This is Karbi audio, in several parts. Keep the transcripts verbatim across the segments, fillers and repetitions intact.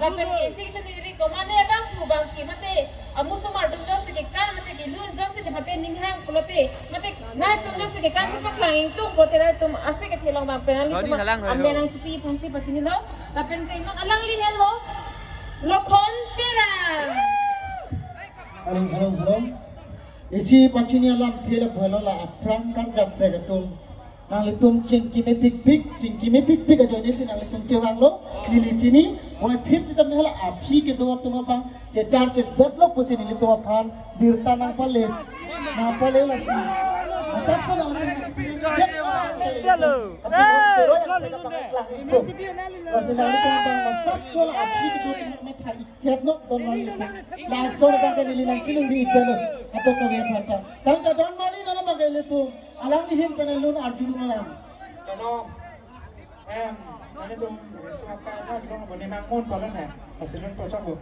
Lapen ke isi kechoningri ko mane bangphu bangke mate amusomar atum jongsi kekan mate kelun jongsi mate ninghang pulote mate nangtum jongsi kekan si paklang ingtung pulote nangtum ase kethe along bang pen Honi alanglitum halang hoi amen ho. Nangchipi aphansi pachinilo. Lapen ke non alangli henlo Lokhon Terang. Hello, hello, hello. Isi pachini alamthe la bhalo la aphrang karjap prek atum. Nanglitum chingki mepikpik, chingki mepikpik ajoine si nanglitum kevanglo, neli chini, moi phit sita mela aphi kedo atum abang, chechar chedetlo pusi nelitum aphan, birta nangpale, nangpale lasi. Asap ko nang Hello. Lasi nanglitum abang, asap ko la aphi kedo atum matha chetnok don mali. Laso abang ke neli nangkiling di ikdalo. Ato kave phanta. Tangka don mali nana abang ke ilitum. Alangli ahin pen lun arjulun alam. Hello. Em, nelitum suaka na dong boni nangmun palan ya. Asilun kocok bu.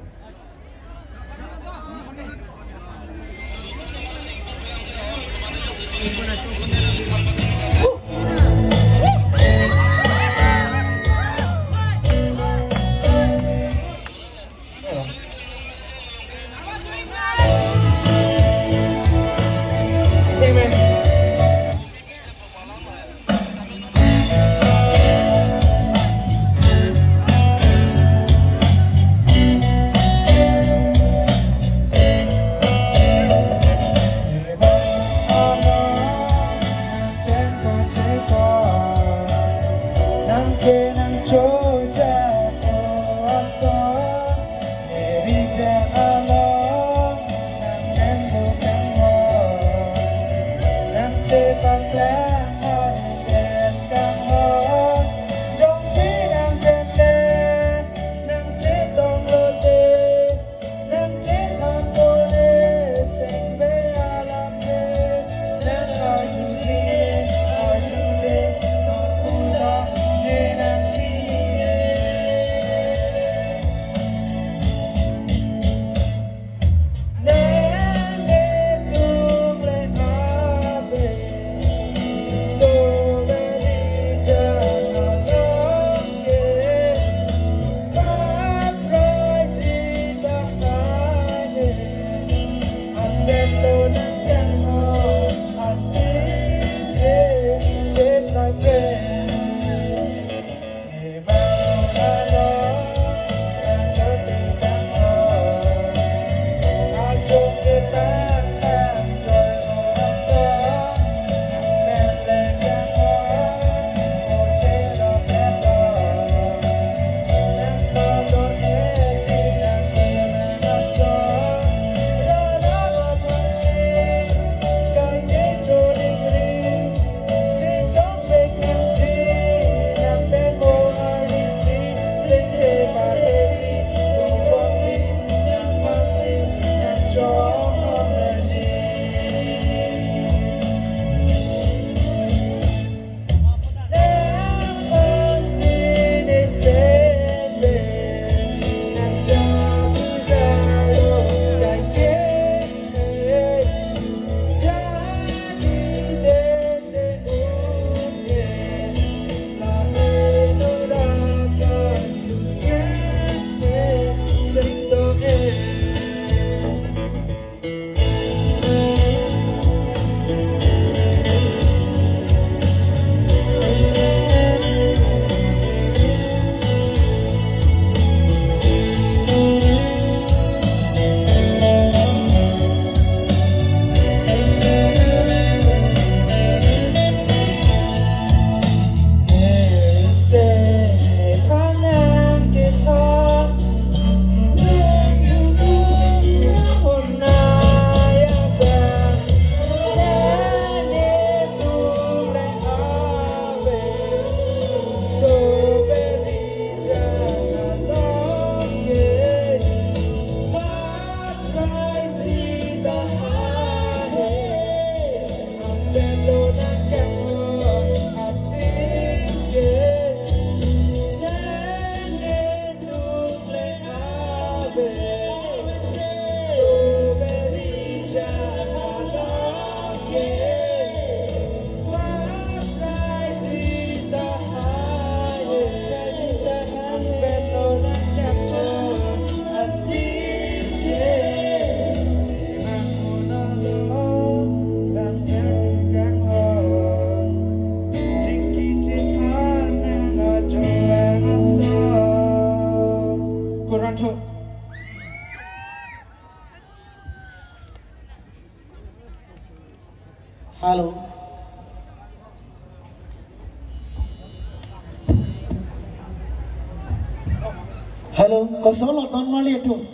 Hello, kosonlo don marli atum?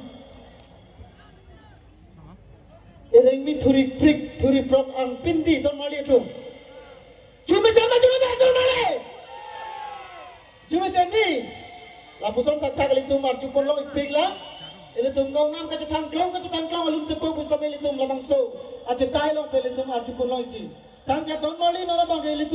Ereng mi thuri prik, thuri prok angpin di don marli atum. Jumesen ma jumesen don marli? Jumesen di. Lapuson thakthak ilitum arjupon long-ikpik lang. Ilitum nongnam kachethang klong, kachethang klong alun sepo pusam ilitum labangso achetai along pen ilitum arjupon long-ikji. Tangka don marli non abang ke ilitum